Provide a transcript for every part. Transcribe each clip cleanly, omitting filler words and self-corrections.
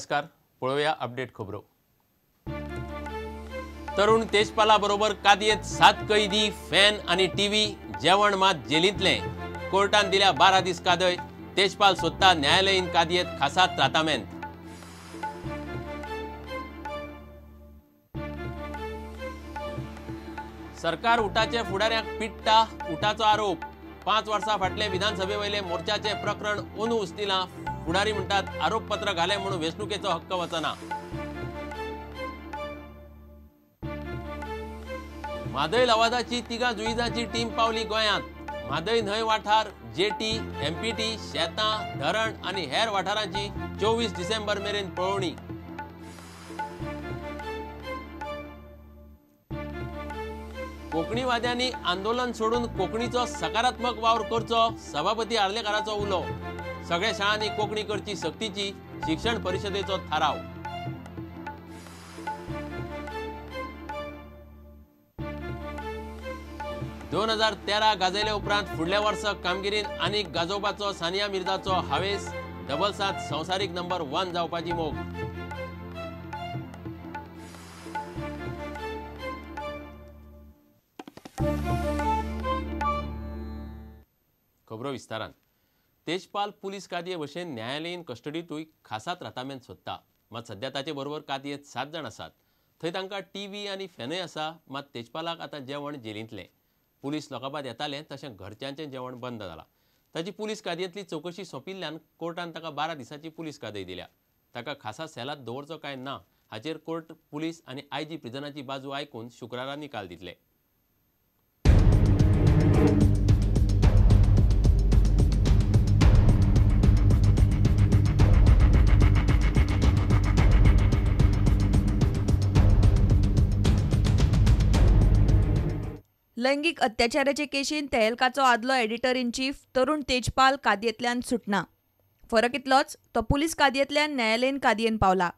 नमस्कार, पळोवया अपडेट खबरो। तरुण तेजपाला बरोबर कादयेंत 7 कैदी, फॅन आनी टीव्ही, जेवण मात जेलींतलें। कोर्टान दिल्या 12 दीस कादय। तेजपाल सोदता न्यायालयीन कादयेंत खासा त्रातामेंत। सरकार उटाचे फुडाऱ्यांक पिडटा, उटाचो आरोप। 5 वर्सां फाटले विधानसभे वयले मोर्चाचे प्रकरण अंदू उस्तिलां। फुडारी म्हणटात आरोपपत्र घालें म्हणून वेंचणुकेचो हक्क वचना। म्हादय लवादाची 3 जुईजांची टीम पावली गोंयांत। म्हादय न्हंय वाठार, जेटी, एमपीटी, शेतां, धरण आनी हेर वाठारांची 24 डिसेंबर मेरेन पळोवणी। कोंकणीवाद्यांनी आंदोलन सोडून कोंकणीचो सकारात्मक वावर करचो, सभापती आर्लेकाराचो उलो। सगळ्या शाळांनी कोंकणी करची सक्तीची, शिक्षण परिशदेचो थाराव। 2013 गाजयले उपरांत फुडल्या वर्सा कामगिरीन आनीक गाजोवपाचो सानिया मिर्झाचो हावेस। डबल्सांत संवसारीक नंबर 1 जावपाची मोख। खबरो विस्तारान। तेजपाल पुलीस कादये भशेन न्यायालयीन कस्टडींतूय खासा त्रातामेंत सोदता। मात सध्या ताचे बरोबर कादयेंत 7 जाण आसात। थंय तांकां टीव्ही आनी फॅनय आसा। मात तेजपालाक आतां जेवण जेलींतलें। पुलीस लोकाबाद येताले तशें घरच्यांचें जेवण बंद जालां। ताची पुलीस कादयेंतली चवकशी सोंपिल्ल्यान कोर्टान ताका 12 दिसांची पुलीस कादय दिल्या। ताका खासा सेलांत दवरचो काय ना हाचेर कोर्ट पुलीस आनी आयजी प्रिजनाची बाजू आयकून शुक्रारा निकाल दितले। लैंगिक अत्याचाराचे केशीन तेहलकाचो आदलो editor in chief Tarun Tejpal कादयेंतल्यान सुटना। फरक इतलोच, तो पुलीस कादयेंतल्यान न्यायालयीन कादयेन पावला।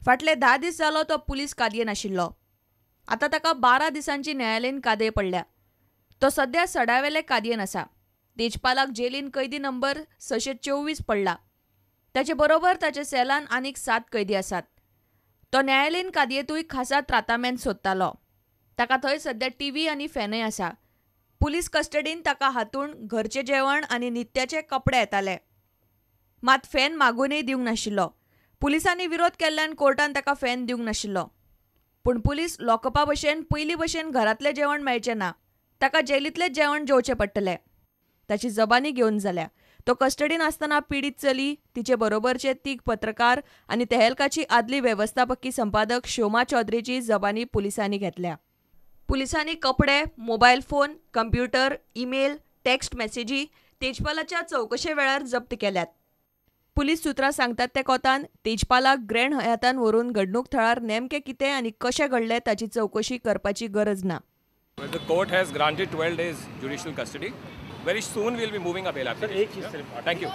फाटले 10 दीस जालो तो पुलीस कादयेन आशिल्लो। आतां ताका 12 दिसांची न्यायालयीन कादय पडल्या। तो सद्या सडावेले कादयेन आसा। तेजपालाक जेलीन कैदी नंबर 624 पडला। ताचे बरोबर ताचे सेलान आनीक 7 कैदी आसात। तो न्यायालयीन कादयेंतूय खासा त्रातामेंत सोदतालो। ताका थंय सद्या टीव्ही आनी फॅनय आसा। पुलीस कस्टडीन ताका हातून घरचें जेवण आनी नित्याचे कपडे येताले। मात फॅन मागूनय दिवंक नाशिल्लो। पुलिसांनी विरोध केल्ल्यान कोर्टान ताका फॅन दिवंक नाशिल्लो। पूण पुलीस लॉकअपा भशेन पयलीं भशेन घरांतलें जेवण मेळचें ना। ताका जेलींतलें जेवण जेवचें पडटलें। ताची जबानी घेवन जाल्या। तो कस्टडीन आसतना पिडीत चली, तिचे बरोबरचे 3 पत्रकार आनी तेहलकाची आदली वेवस्थापकी संपादक शोमा चौधरीची जबानी पुलिसांनी घेतल्या। पुलिसांनी कपडे, mobile phone, computer, email, text मॅसेजी तेजपालाच्या चवकशे वेळार जप्त केल्यात। पुलीस सुत्रां सांगतात ते कोतान तेजपालाक ग्रँड हयातान व्हरून घडणूक थळार नेमकें कितें आनी कशें घडलें ताची चवकशी करपाची गरज ना। The court has granted 12 days judicial custody. Very soon we will be moving a bail application. Thank you.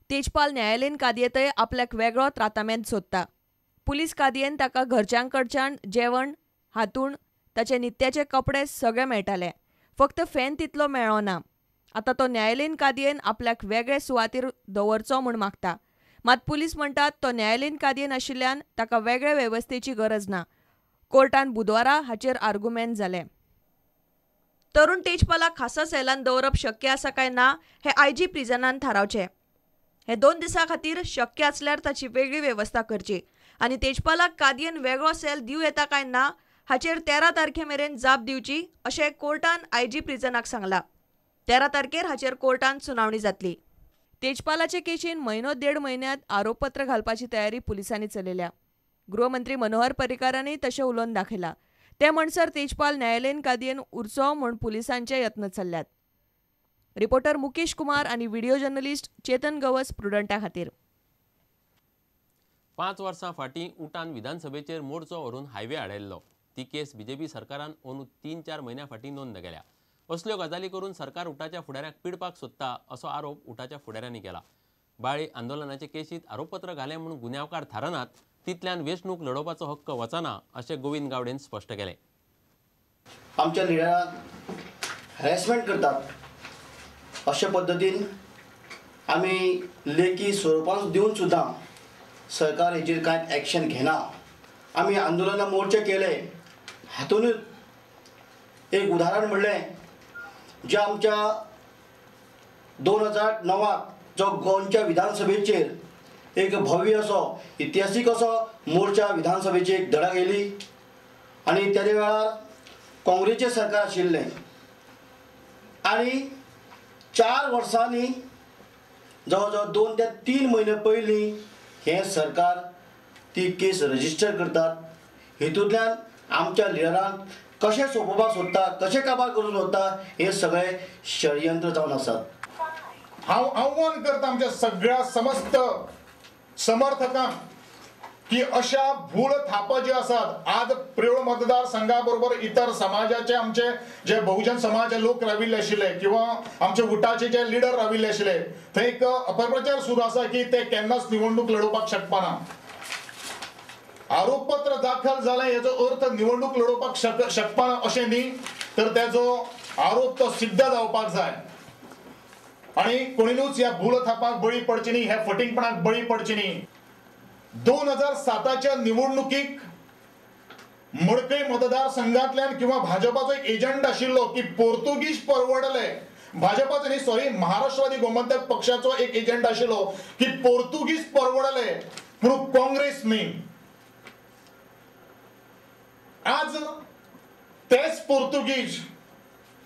Tejpal न्यायालयीन कादयेंतय आपल्याक वेगळो त्रातामेंत सोदता। पुलीस कादयेन ताका घरच्यांकडच्यान जेवण, हातूण, ताचे नित्याचे कपडे सगळे मेळटाले। फक्त फॅन तितलो मेळ्ळो ना। आतां तो न्यायालयीन कादयेन आपल्याक वेगळे सुवातीर दवरचो म्हूण मागता। मात पुलीस म्हणटात तो न्यायालयीन कादयेन आशिल्ल्यान ताका वेगळे वेवस्थेची गरज ना। कोर्टान बुधवारा हाचेर आर्गुमेंट जालें। तरुण तेजपालाक खासा सेलान दवरप शक्य आसा काय ना हें आयजी प्रिजनान थारावचें। हे 2 दिसां खातीर शक्य आसल्यार ताची वेगळी वेवस्था करची आनी तेजपालाक कादयेन वेगळो सेल दिवं येता काय ना हाचेर 13 तारखे मेरेन जाप दिवची अशें कोर्टान आयजी प्रिजनाक सांगलां। 13 तारखेर हाचेर कोर्टान सुनावणी जातली। तेजपालाचे केशीन म्हयनो 1.5 म्हयन्यांत आरोपपत्र घालपाची तयारी पुलिसांनी चलयल्या। गृहमंत्री मनोहर पर्रीकारांनी तशें उलोवन दाखयलां। ते म्हणसर तेजपाल न्यायालयीन कादयेन उरचो म्हूण पुलिसांचे यत्न चल्ल्यात। रिपोर्टर मुकेश कुमार आनी व्हिडिओ जर्नलिस्ट चेतन गवस, प्रुडंटा खातीर। 5 वर्सां फाटीं उटान विधानसभेचेर मोर्चो व्हरून हायवे आडायल्लो। ती केस बीजेपी सरकारान अंदू 3-4 म्हयन्यां फाटीं नोंद केल्या। असल्यो गजाली करून सरकार उटाच्या फुडाऱ्यांक पिडपाक सोदता असो आरोप उटाच्या फुडाऱ्यांनी केला। बाळी आंदोलनाचे केशींत आरोपपत्र घालें म्हूण गुन्यांवकार थारनात, तितल्यान वेंचणूक लढोवपाचो हक्क वचना अशें गोविंद गावडेन स्पश्ट केलें। आमच्या लिडरांक हॅरेसमेंट करतात अशे पद्दतीन आमी लेखी स्वरुपान दिवन सुद्दां सरकार हेजेर कांय एक्शन घेना. आमी आंदोलनां मोर्चे केले, हातूनच एक उदाहरण म्हणलें जे आमच्या 2009 जो गोंयच्या विधानसभेचेर एक भव्य असो इतिहासीक असो मोर्चा विधानसभेची एक धडक येयली आनी त्या वेळार काँग्रेसचें सरकार आशिल्लें आनी 4 वर्सांनी जवळ जवळ 2 ते 3 म्हयने पयलीं हें सरकार ती केस रजिस्टर करतात. हेतूंतल्यान आमच्या लिडरांक कशें सोंपोवपाक सोदता, कशें काबार करूंक सोदता, हें सगळें षडयंत्र जावन आसात. हांव आव्हान करता आमच्या सगळ्या समस्त समर्थकांक की अशा भूल थापा ज्यो आसात आज प्रियोळ मतदारसंघा बरोबर इतर समाजाचे आमचे जे बहुजन समाज लोक राविल्ले आशिल्ले किंवा आमचे उटाचे जे लिडर राविल्ले आशिल्ले थंय एक अपप्रचार सुरू आसा की ते केन्नाच निवडणूक लढोवपाक शकपाना. आरोपपत्र दाखल जालें हेजो अर्थ निवडणूक लढोवपाक शकपाना अशें न्ही, तर तेजो आरोप तो सिद्ध जावपाक जाय आनी कोणीनूच ह्या भूल थापाक बळी पडची न्ही, ह्या फटींगपणाक बळी पडची न्ही. 2007च्या निवडणुकीक मडकय मतदारसंघातल्यान किंवा भाजपाचो एक एजंट आशिल्लो की पोर्तुगीज परवडले, भाजपाचो न्ही सॉरी महाराष्ट्रवादी गोमंतक पक्षाचो एक एजंट आशिल्लो की पोर्तुगीज परवडले पूण काँग्रेस न्ही. आज तेच पोर्तुगीज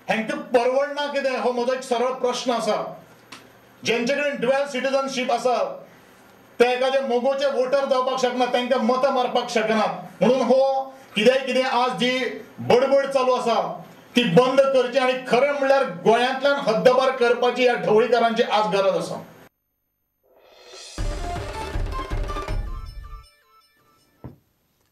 हांकां परवडना कितें हो म्हजो एक सरळ प्रश्न आसा. जेंचे कडेन ड्युअल सिटीजनशीप आसा ते एखाद्या मोगोचे वोटर जावपाक शकना, तांकां मतां मारपाक शकनात. म्हणून हो कितें कितें आज जी बडबड चालू आसा ती बंद करची आनी खरें म्हणल्यार गोंयांतल्यान हद्दपार करपाची ह्या ढवळीकारांची आज गरज आसा.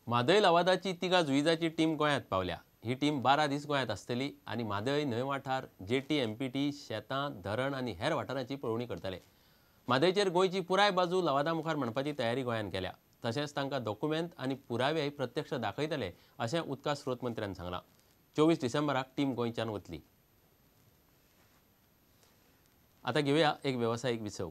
म्हादय लवादाची तिगा जुईजाची टीम गोंयांत पावल्या. ही टीम 12 दीस गोंयांत आसतली आनी म्हादय न्हंय वाठार, जेटी, एमपीटी, शेतां, धरण आनी हेर वाठारांची पळोवणी करतले. म्हादयचेर गोंयची पुराय बाजू लवादा मुखार मांडपाची तयारी गोंयान केल्या. तशेंच तांकां डॉक्युमेंट आनी पुरावेय प्रत्यक्ष दाखयतले अशें उदका स्रोत मंत्र्यान सांगलां. 24 डिसेंबराक टीम गोंयच्यान वतली. आतां घेवया एक वेवसायीक विसव.